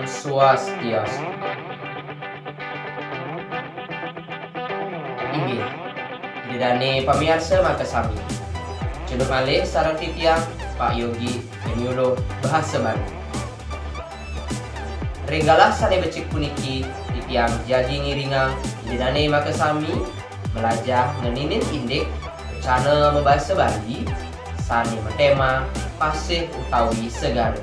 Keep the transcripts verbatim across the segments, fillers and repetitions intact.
Swastiastu. Inggih, Ida dané pamiarsa makasami. Jumpa malih sareng titiang, Pak Yogi, panyuluh bahasa Bali. Ring galah sané becik puniki, titiang jagi ngiringang Ida dané makasami malajah ngeninin indik wacana mabasa Bali sané matéma pasih utawi segara.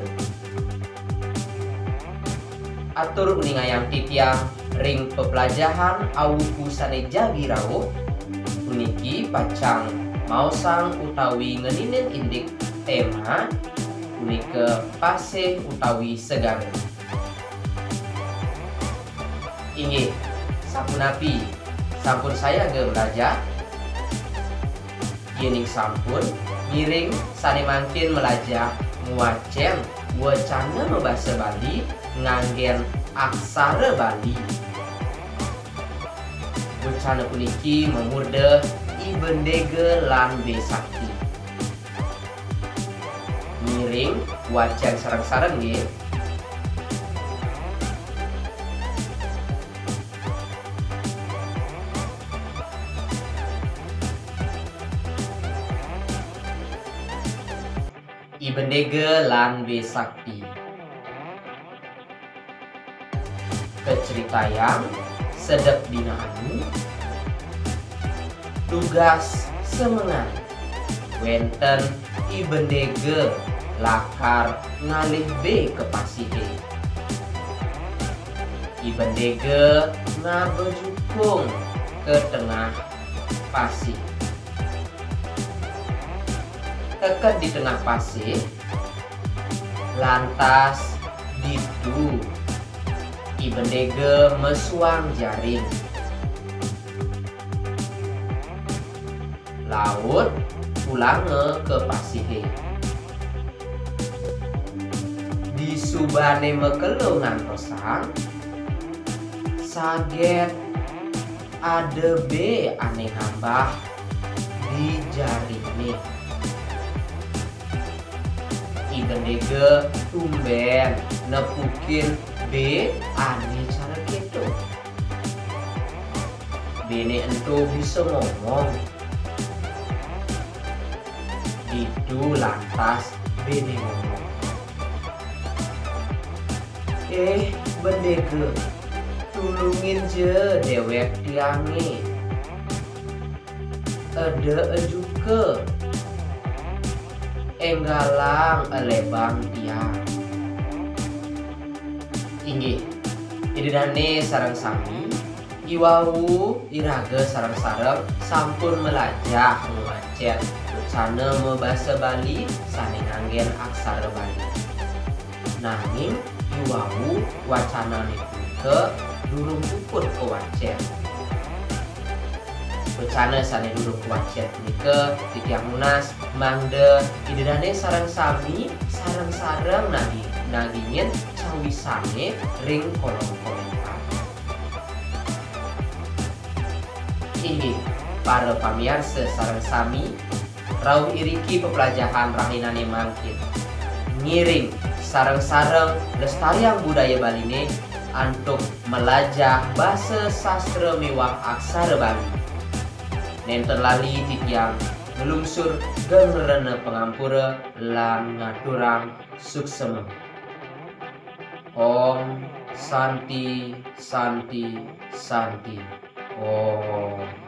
Atur uningayang titiang ring peplajahan awuku sané jagi rauh, puniki pacang maosang utawi ngeninin indik téma punika pasih utawi segara. Inggih, sapunapi? Sampun sayaga malajah? Yéning sampun, ngiring sané mangkin malajah ngwacén wacana mabasa Bali nganggén aksara Bali. Wacana puniki mamurda I Bendéga lan Bé Sakti. Ngiring wacén sareng-sareng nggih. I Bendéga lan Bé Sakti. Kacritayang sedek dina anu, dugas semengan wénten I Bendéga lakar ngalih bé ka pasihé. I Bendéga ngaba jukung ka tengah pasih. Teked di tengah pasih, lantas ditu I Bendéga mesuang jaring. Laut pulanga ka pasihé. Disubané makelo ngantosang, saget ada bé ané ngambah di jariné. I Bendéga tumbén nepukin bé ané cara kéto. Béné ento bisa ngomong. Ditu lantas béné ngomong. "Eh, Bendéga, tulungin ja déwék tiangé. Eda ejuka, énggalang elebang tiang." Inggih, Ida dané sareng sami, iwau iraga sareng-sareng sampun malajah ngwacén wacana mabasa Bali sané nganggén aksara Bali. Nanging iwau wacanané punika durung puput kawacén. Wacana sané durung kawacén punika titiang nunas mangda Ida dané sareng sami sareng-sareng nagi-, nagingin cawisané ring kolom komentar. Inggih, para pamiarsa sareng sami, rauh iriki peplajahan rahinané mangkin. Ngiring sareng-sareng lestariang budaya Baliné antuk malajah basa sastra miwah aksara Bali. Nénten lali titiang nglungsur geng rena pangampura lan ngaturang suksema. Om Santi, Santi, Santi. Om.